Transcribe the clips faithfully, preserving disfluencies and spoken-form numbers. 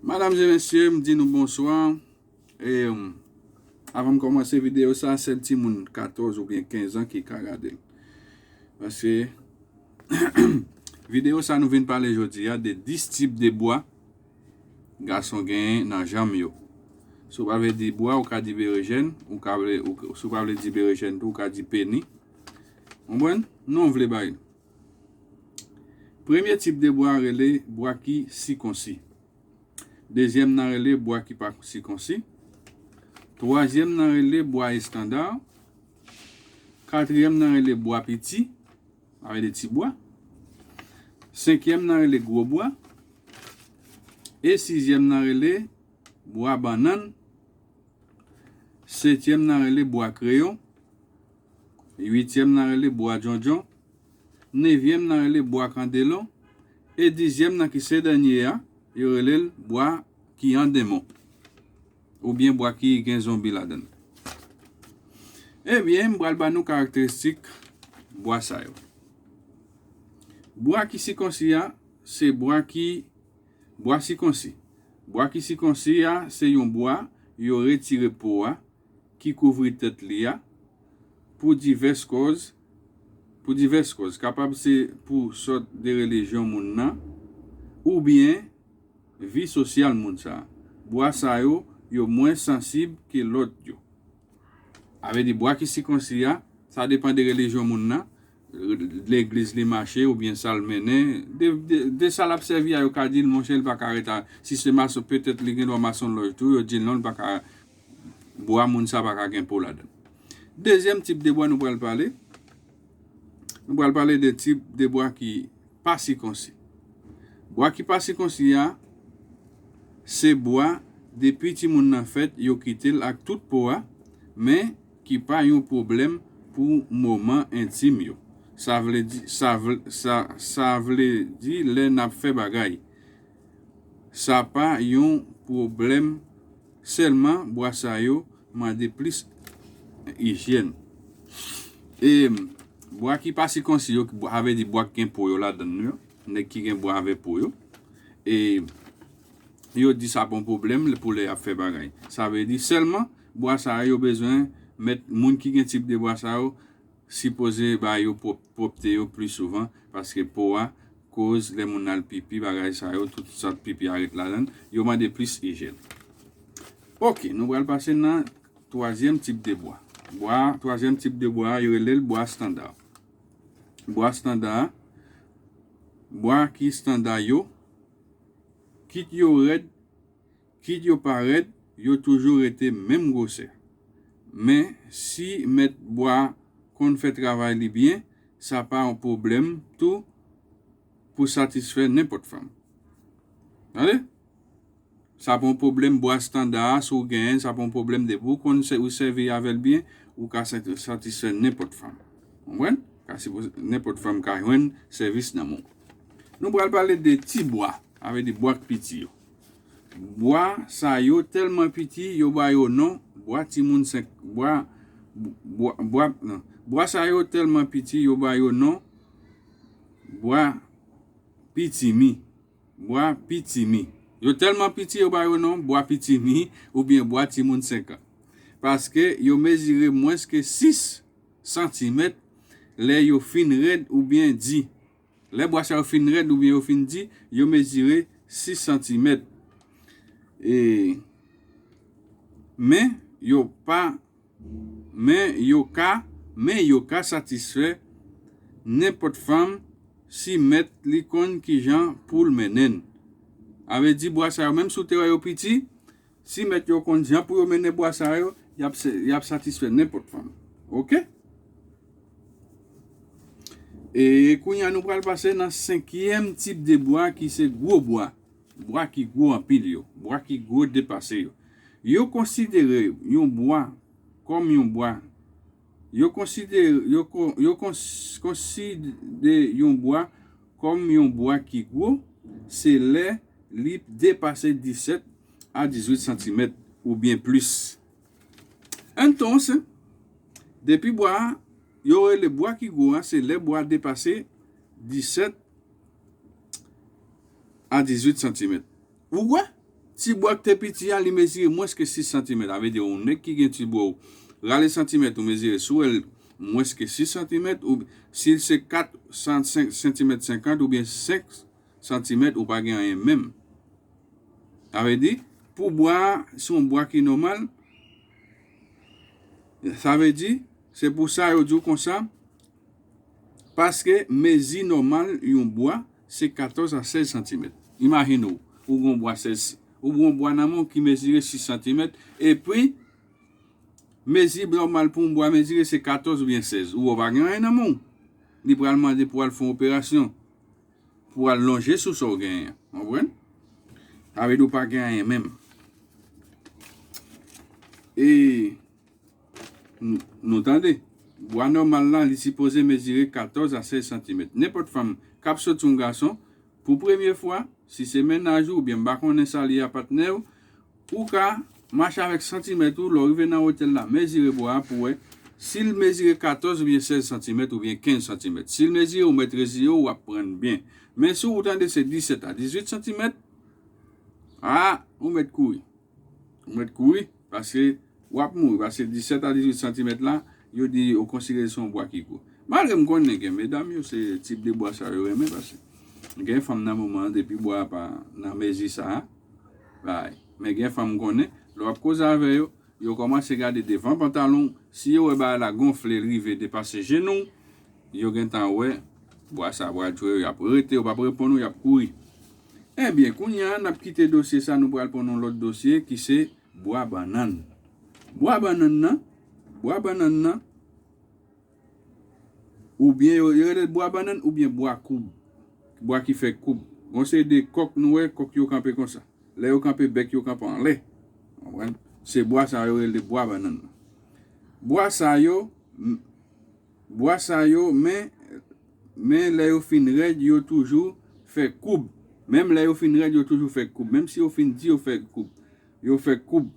Madam e mesye, m di nou bonswa. E, avan m kòmanse videyo sa, sèl timoun katòz oubyen kenz an ki ka gade l. Paske videyo sa nou vin pale jodi a de dis tip de bwa gason genyen nan janm yo. Si w pa vle di bwa, ou ka di berejèn, ou ka vle, ou, si w pa vle di berejèn tou, ou ka di peni. Konprann? Non w vle ba li. Premye tip de bwa rele bwa ki sikonsi. Dezyèm nan rele bwa ki pa sikonsi. Twazyèm nan rele bwa estanda. Katriyèm nan rele bwa piti, avè de ti bwa. Senkyèm nan rele gwo bwa. E sizyèm nan rele bwa bannann. Setyèm nan rele bwa kreyon. Uityèm nan rele bwa djondjon. Nevyèm nan rele bwa kandelon. E dizyèm nan ki se dènye a, yo rele l bwa ki an denmon. Oubyen bwa ki gen zonbi ladan l. Ebyen, m pral ba nou karakteristik bwa sa yo. Bwa ki sikonsi a, se bwa ki, bwa sikonsi. Bwa ki sikonsi a, se yon bwa yo retire po a, ki kouvri tèt li a, pou divès kòz, pou divès kòz. Kapab se pou sòt de relijyon moun nan, oubyen vi sosyal moun sa a. Bwa sa yo, yo mwens sansib ke lòt yo. Sa vle di bwa ki sikonsi a, sa depann de relijyon moun nan, legliz li mache oubyen sa l mennen, de, de, de sa l ap sèvi a, yo ka di l, monchè, li pa ka ret a, si se mason, petèt li gen dwa masonlòj tou, yo di l non, li pa ka, bwa moun sa pa ka gen po ladan l. Dezyèm tip de bwa nou pral pale, nou pral pale de tip de bwa ki pa sikonsi. Bwa ki pa sikonsi a, se bwa depi timoun nan fèt, yo kite l ak tout po a, men ki pa yon pwoblèm pou moman entim yo. Sa vle di, sa vle, sa, sa vle di lè n ap fè bagay. Sa pa yon pwoblèm, sèlman bwa sa yo mande plis ijyèn. E bwa ki pa sikonsi yo, sa vle di bwa ki gen po yo ladan l yo, nèg ki gen bwa avè po yo. E yo di sa pa yon pwoblèm pou lè y ap fè bagay. Sa vle di sèlman bwa sa yo bezwen mèt, moun ki gen tip de bwa sa yo, sipoze ba yo pwòp, pwòpte yo pli souvan, paske po a koz lè moun al pipi, bagay sa yo, tout sòt pipi a ret ladan l, yo mande plis ijyèn. Oke, nou pral pase nan twazyèm tip de bwa. Bwa, twazyèm tip de bwa, yo rele l bwa estanda. Bwa estanda, bwa ki estanda yo, kit yo rèd, kit yo pa rèd, yo toujou rete menm gwosè. Men, si mèt bwa konn fè travay li byen, sa pa yon pwoblèm tou pou satisfè nenpòt fanm. Tande? Sa pa yon pwoblèm bwa estanda a, si w genyen l, sa pa yon pwoblèm depi w konn sè-, ou sèvi avè l byen, ou ka sat-, satisfè nenpòt fanm. Konprann? Ka sipoze, nenpòt fanm ka jwenn sèvis nan men w. Nou pral pale de ti bwa, sa vle di bwa k piti yo. Bwa sa yo tèlman piti, yo ba yo non bwa timoun senk, bwa, bwa, bwa, non. Bwa sa yo tèlman piti, yo ba yo non bwa pitimi. Bwa pitimi. Yo tèlman piti, yo ba yo non bwa pitimi oubyen bwa timoun senk an. Paske yo mezire mwens ke sis santimèt lè yo fin rèd oubyen di. Lè bwa sa yo fin rèd oubyen yo fin di, yo mezire sis santimèt. E, men yo pa, men yo ka, men yo ka satisfè nenpòt fanm si mèt li konn kijan pou l mennen l. Sa vle di bwa sa yo, menm si w te wè yo piti, si mèt yo konn jan pou yo mennen bwa sa yo, y ap, y ap satisfè nenpòt fanm. Oke? E kounye a nou pral pase nan senkyèm tip de bwa ki se gwo bwa. Bwa ki gwo anpil yo. Bwa ki gwo depase yo. Yo konsidere yon bwa kòm yon bwa. Yo konsidere, yo kon-, yo kons-, konsidere yon bwa kòm yon bwa ki gwo, se lè li depase disèt a dizuit santimèt oubyen plis. Entonces, depi bwa a, yo rele bwa ki gwo a, se lè bwa a depase disèt a dizuit santimèt. Ou wè? Ti bwa k te piti a, li mezire mwens ke sis santimèt. Sa vle di, yon nèg ki gen ti bwa w, rale santimèt ou mezire sou l mwens ke sis santimèt, ou si l se kat san senk santimèt senkant oubyen senk santimèt, ou pa gen anyen menm. Sa vle di, pou bwa a, se yon bwa ki nòmal. Sa vle di, se pou sa yo di w konsa, paske mezi nòmal yon bwa se katòz a sèz santimèt. Imajine w, ou gen yon bwa sèz, ou gen yon bwa nan men w ki mezire sis santimèt, epi mezi nòmal pou yon bwa mezire se katòz oubyen sèz. Ou wè, w pa gen anyen nan men w. Li pral mande pou w al fè yon operasyon, pou w al lonje sou sa w genyen an. Konprann? Sa vle di w pa gen anyen menm. E nou, nou tande, bwa nòmal la, li sipoze mezire katòz a sèz santimèt. Nenpòt fanm k ap soti yon gason, pou premye fwa, si se mennaj ou, oubyen m pa konnen sa li a patnè w, ou ka mache avèk santimèt ou, lè w rive nan otèl la, mezire bwa a pou wè si l mezire katòz oubyen sèz santimèt oubyen kenz santimèt. Si l mezire, ou mèt reziye w, w ap pran l byen. Men si w tande se disèt a dizuit santimèt, a, ou mèt kouri. Ou mèt kouri, paske w ap mouri, paske disèt a dizuit santimèt la, yo di yo konsidere se yon bwa ki gwo. Malgre m konnen gen medam yo, se tip de bwa sa yo renmen, paske gen fanm nan moman an, depi bwa a pa nan mezi sa a, bay. Men gen fanm m konnen, lè w ap koze avè yo, yo kòmanse gade devan pantalon w, si yo wè bagay la gonfle, l rive depase jenou w, yo gentan wè bwa sa a pral touye yo, y ap rete, yo p ap reponn ou, y ap kouri. Ebyen, kounye a, n ap kite dosye sa, nou pral pran yon lòt dosye ki se bwa bannann. Bwa bannann nan, bwa bannann nan, oubyen yo, yo rele l bwa bannann oubyen bwa koub. Bwa ki fè koub. Gon seri de kòk nou wè, kòk yo kanpe konsa. Lè yo kanpe, bèk yo kanpe anlè. Konprann? Se bwa sa yo rele bwa bannann nan. Bwa sa yo, m- Bwa sa yo, men, men lè yo fin rèd, yo toujou fè koub. Menm lè yo fin rèd, yo toujou fè koub. Menm si yo fin di yo fè koub, yo fè koub.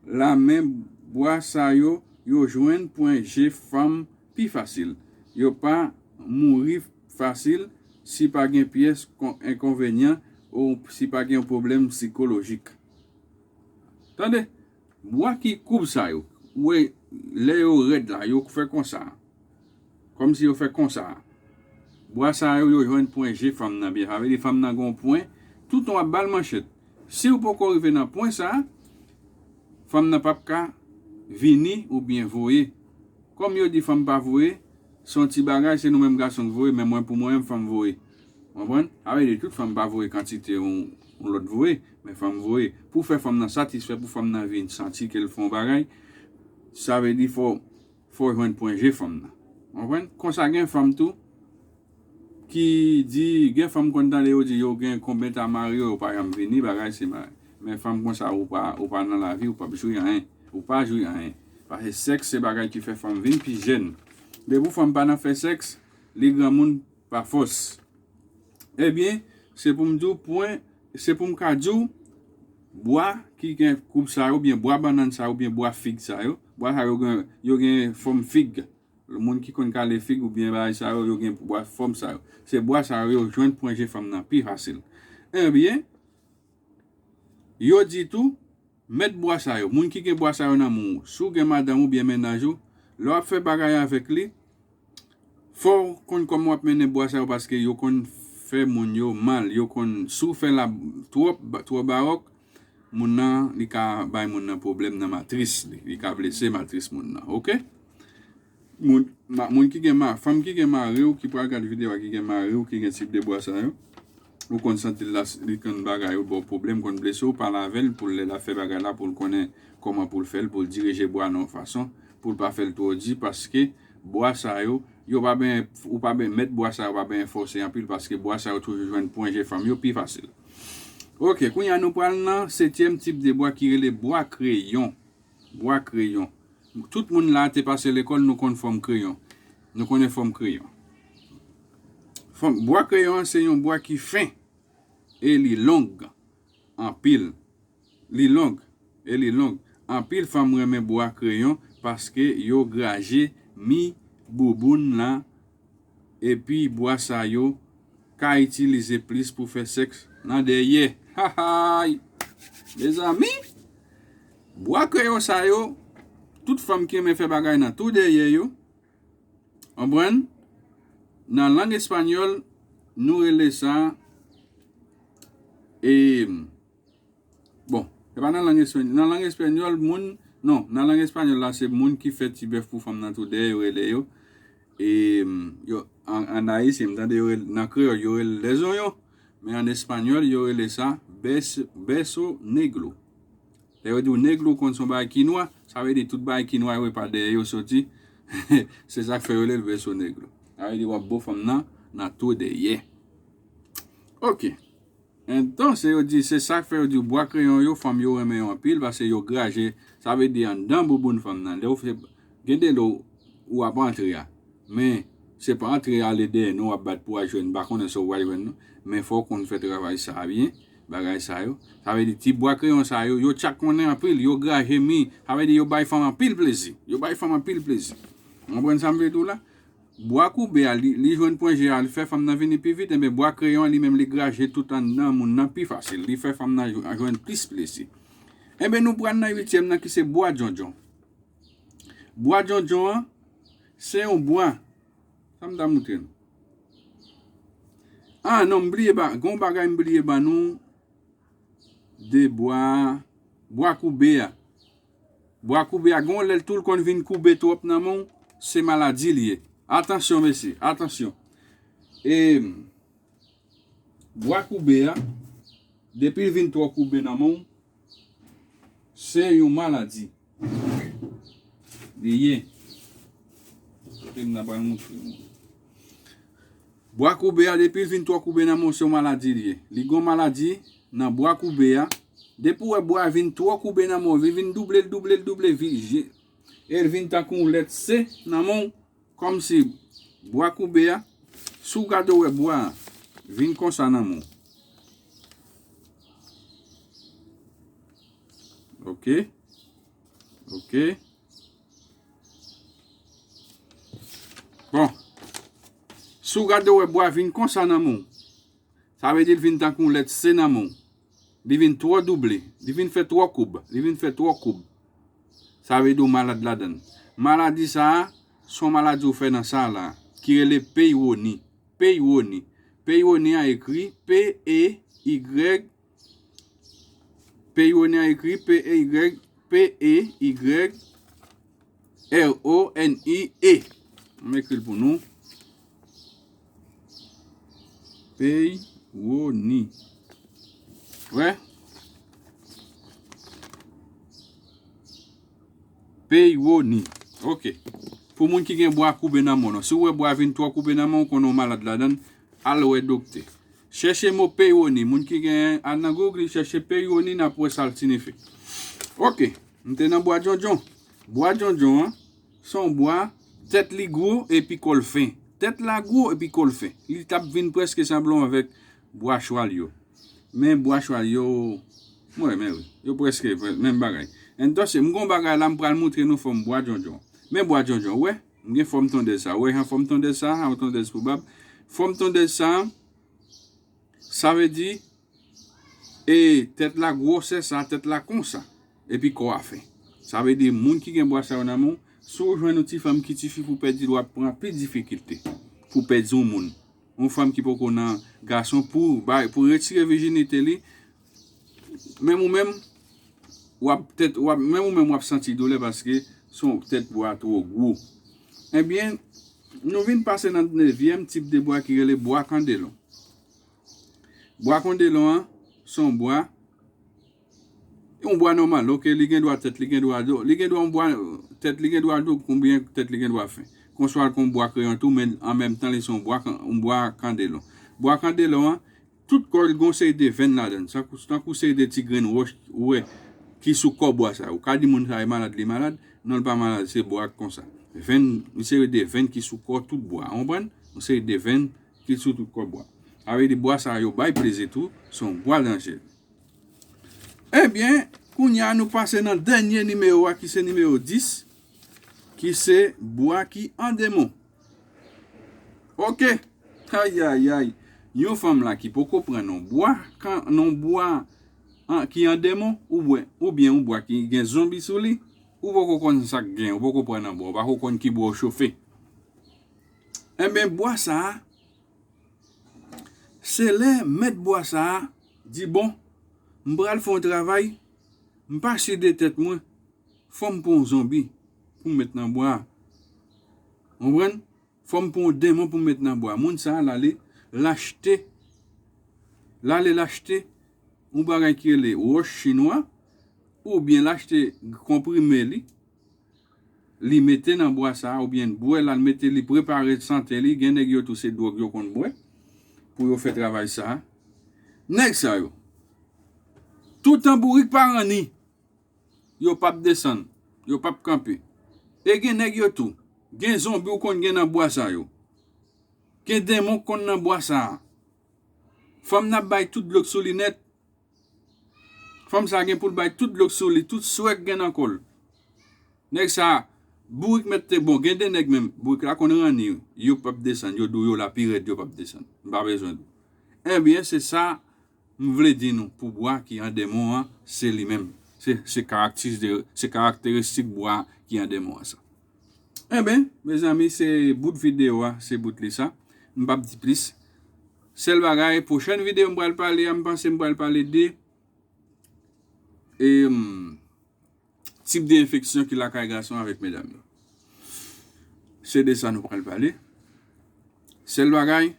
La, men bwa sa yo, yo jwenn pwen G fanm pi fasil. Yo pa mouri fasil si pa gen pyès kon- enkonvenyan ou si pa gen yon pwoblèm sikolojik. Tande? Bwa ki koub sa yo, ou wè, lè yo rèd la, yo fè konsa. Kòmsi yo fè konsa. Bwa sa yo, yo jwenn pwen G fanm nan byen. Sa vle di fanm nan gen yon pwen, toutan w ap ba l manchèt. Si w poko rive nan pwen sa, fanm nan p ap ka vini oubyen voye. Kòm yo di fanm pa voye, se yon ti bagay, se nou menm gason k voye, men mwen pou mwen menm fanm voye. Konprann? Sa vle di tout fanm pa voye kantite yon, yon lòt voye, men fanm voye. Pou fè fanm nan satisfè, pou fanm nan vin santi ke l fè yon bagay, sa vle di fò, fò jwenn pwen G fanm nan. Konprann? Konsa gen fanm tou ki di, gen fanm konn tande yo di yo gen konbyen ta mari yo, yo pa janm vini, bagay se mari. Men fanm konsa ou pa, ou pa nan lavi, ou p ap jwi anyen. Ou pa jwi anyen. Paske sèks se bagay ki fè fanm vin pi jèn. Depi fanm pa nan fè sèks, li granmoun pa fòs. Ebyen, se pou m di w pwen, se pou m ka di w, bwa ki gen koub sa yo, oubyen bwa bannann sa yo, oubyen bwa fig sa yo, bwa sa yo gen, yo gen fòm fig. Moun ki konn kale fig oubyen bagay sa yo, yo gen bwa fòm sa yo. Se bwa sa yo, yo jwenn pwen G fanm nan pi fasil. Ebyen, yo di tou, mèt bwa sa yo, moun ki gen bwa sa yo nan men w, si w gen madanm ou byen mennaj ou, lè w ap fè bagay avèk li, fò w konn kòman w ap mennen bwa sa yo, paske yo konn fè moun yo mal, yo konn, si w fè l twòp, twò bawòk, moun nan, li ka bay moun nan pwoblèm nan matris li, li ka blese matris moun nan, oke? Moun, ma, moun ki gen ma, fanm ki gen mari w, ki pral gad videyo a, ki gen mari w, ki gen tip de bwa sa yo, ou konn santi l la, li konn bagay ou ba w pwoblèm, konn blese w, pale avè l pou l lè l ap fè bagay la, pou l konnen kòman pou l fè l, pou l dirije bwa nan yon fason, pou l pa fè l twò di, paske bwa sa yo, yo pa ben, ou pa ben mèt bwa sa yo, pa ben fòse anpil, paske bwa sa yo toujou jwenn pwen G fanm yo pi fasil. Oke, kounye a nou pral nan setyèm tip de bwa ki rele bwa kreyon. Bwa kreyon. Tout moun la te pase lekòl, nou konn fòm kreyon. Nou konnen fòm kreyon. Fòm, bwa kreyon an se yon bwa ki fen e li long anpil. Li long e li long. Anpil fanm renmen bwa kreyon paske yo graje mi bouboun la. Epi bwa sa yo ka itilize plis pou fè sèks nan dèyè. Hahay! Mezanmi, bwa kreyon sa yo, tout fanm ki renmen fè bagay nan tou dèyè yo, konprann? Nan lang espanyòl, nou rele sa, e, bon, se pa nan lang espanyòl. Nan lang espanyòl, moun, non, nan lang espanyòl la, se moun ki fè ti bèf pou fanm nan tou dèyè, yo rele yo. E, yo, an, an ayisyen, m tande yo rele, nan kreyòl, yo rele lèzonyon. Men an espanyòl, yo rele sa bes-, beso negro. Lè yo di w negro, konn se yon bagay ki nwa, sa vle di tout bagay ki nwa yo, e pa dèyè yo soti. Se sa k fè yo rele l beso negro. Sa vle di w ap bo fanm nan, nan tou dèyè. Ok. Entonse, yo di, se sa k fè yo di w bwa kreyon yo, fanm yo renmen yo anpil, paske yo graje, sa vle di anndan bouboun fanm nan. Lè w fè, gen de lè w ap antre a. Men, se pa antre ale dèyè non w ap bat pou w al jwenn, m pa konnen sa w pral jwenn non. Men fò w konn fè travay sa a byen, bagay sa yo. Sa vle di ti bwa kreyon sa yo, yo tchak konnen anpil, yo graje mi. Sa vle di yo bay fanm anpil plezi. Yo bay fanm anpil plezi. Ou konprann sa m vle di w la? Bwa koube a, li, li jwenn pwen G a, li fè fanm nan vini pi vit, enben bwa kreyon an li menm li graje tout anndan moun nan pi fasil. Li fè fanm nan jw-, jwenn plis plezi. Enben nou pral nan uityèm nan ki se bwa djondjon. Bwa djondjon an, se yon bwa. Sa m ta montre nou? Ah non, m bliye ba, gon bagay m bliye ban nou de bwa, bwa koube a. Bwa koube a, gon lè l tou l konn vin koube twòp nan men w, se maladi li ye. Atansyon, mesye, atansyon. E, bwa koube a, depi l vin twò koube nan men w, se yon maladi. Li ye. Kote m nan pral montre nou. Bwa koube a, depi l vin twò koube nan men w, se yon maladi li ye. Li gon maladi nan bwa koube a. Depi w wè bwa a vin twò koube nan men w, li vin double, l double, l double, vi-, je-, e l vin tankou yon lèt C nan men w, kòmsi bwa koube a, si w gade w wè bwa a vin konsa nan men w. Ok. Ok. Bon. Si w gade w wè bwa vin konsa nan men w, sa vle di l vin tankou yon lèt C nan men w. Li vin twò double. Li vin fè twò koub. Li vin fè twò koub. Sa vle di w malad ladan l. Maladi sa a, se yon maladi w fè nan sa a la, ki rele peywoni. Peywoni. Peywoni an ekri P E Y, peywoni an ekri P E Y, P E Y, R O N I E. M ekri l pou nou. Peywoni. Wè? Peywoni. Ok. Pou moun ki gen bwa koube nan men w, si w wè bwa vin twò koube nan men w, konnen w malad ladan l, al wè doktè. Chèche mo peywoni. Moun ki gen, al nan Google, chèche peywoni, n ap wè sa l siyifi. Ok. M te nan bwa djondjon. Bwa djondjon an, se yon bwa, tèt li gwo epi kò l fen. Tèt la gwo epi kò l fen. Li t ap vin prèske sanble avèk bwa chwal yo. Men bwa chwal yo, mwen, men wi, yo prèske menm bagay. Entonse, m gon bagay la, m pral montre nou fòm bwa djondjon. Men bwa djondjon, wè, m gen fòm tondèz sa. Wè jan fòm tondèz sa, yon tondèz pou bab. Fòm tondèz sa, sa vle di, e tèt la gwosè sa, tèt la konsa. Epi kò a fen. Sa vle di, moun ki gen bwa sa yo nan men w, si w jwenn yon ti fanm ki tifi pou pèdi l, w ap pran anpil difikilte pou pèdi yon moun. Yon fanm ki poko nan gason pou bay, pou retire vijinite li, menm ou menm, w ap tèt, w ap, menm ou menm w ap santi doulè paske se yon tèt bwa twò gwo. Ebyen, nou vin pase nan nevyèm tip de bwa ki rele bwa kandelon. Bwa kandelon an, se yon bwa, yon bwa nòmal, ok, li gen dwa tèt, li gen dwa do, li gen dwa yon bwa, tèt li gen dwa do, konbyen tèt li gen dwa fen. Konswa l kon bwa kreyon tou, men an menm tan li se yon bwa kan-, yon bwa kandelon. Bwa kandelon an, tout kò l gon seri de venn ladan l. Tankou, tankou seri de ti grenn wòch, ou wè, ki sou kò bwa sa. Ou ka di moun sa e malad, li malad. Non, l pa malad, se bwa konsa. Venn, yon seri de venn ki sou kò tout bwa. Ou konprann? Yon seri de venn ki sou tout kò bwa. Sa vle di bwa sa yo bay plezi tou, se yon bwa danje. Ebyen, kounye a nou pase nan dènye nimewo a, ki se nimewo dis, ki se bwa ki an demon. Ok. Ayayay. Yon fanm la ki poko pran non bwa, kan, non bwa, an, ki an demon, ou bwè, oubyen yon bwa ki gen zonbi sou li, ou poko konn sa k gen, ou poko pran nan bwa, ou pako konn ki bwa w chofe. Enben, bwa sa a, se lè mèt bwa sa a di, "Bon, m pral fè yon travay, m pa si de tèt mwen, fò m pran yon zonbi pou m met nan bwa a." Konprann? Fò m pran yon demon pou m met nan bwa. Moun sa a, l ale, l achte, l ale, l achte yon bagay ki rele wòch chinwa, oubyen l achte konprime li, li mete nan bwa sa a, oubyen bwè l, al mete li, prepare sante li. Gen nèg yo tou, se dwòg yo konn bwè pou yo fè travay sa a. Nèg sa yo, toutan bourik pa ranni, yo p ap desann, yo p ap kanpe. E gen nèg yo tou, gen zonbi w konn gen nan bwa sa yo. Gen demon k konn nan bwa sa a. Fanm nan ap bay tout dlo k sou li nèt. Fanm sa a gen pou l bay tout dlo k sou li, tout swè k gen nan kò l. Nèg sa a, bourik mèt te bon, gen de nèg menm, bourik la konn ranni, yo p ap desann, yo di w yo la pi rèd, yo p ap desann. M pa bezwen di w. Enben, se sa m vle di nou, pou bwa ki an demon an, se li menm. Se, se karaktis de, se karakteristik bwa ki an demon an sa. Enben, mezanmi, se bout videyo a, se bout li sa. M p ap di plis. Sèl bagay, pwochèn videyo m pral pale a, m panse m pral pale de, e, m, tip de enfeksyon ki lakay gason avèk medam yo. Se de sa nou pral pale. Sèl bagay,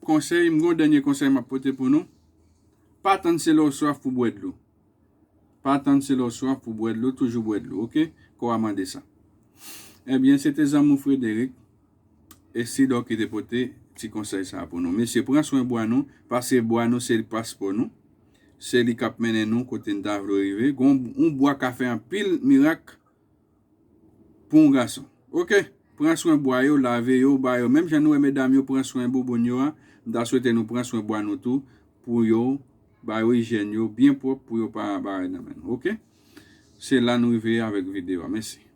konsèy, m gen yon dènye konsèy m ap pote pou nou. Pa tann se lè w swaf pou bwè dlo. Pa tann se lè w swaf pou bwè dlo, toujou bwè dlo, oke? Kò a mande sa. Ebyen, se te zanmi w Frederick, e Sidor ki te pote ti konsèy sa a pou nou. Mesye, pran swen bwa nou, paske bwa nou se paspò nou. Se li k ap mennen nou kote n ta vle rive. Gon yon bwa ka fè anpil mirak pou yon gason. Oke, pran swen bwa yo, lave yo, ba yo. Menm jan nou wè medam yo pran swen bouboun yo a, m ta swete nou pran swen bwa nou tou, pou yo, ba yo ijyèn yo byen pwòp, pou yo pa bagay nan men nou. Oke? Se la nou rive avèk videyo a. Mèsi.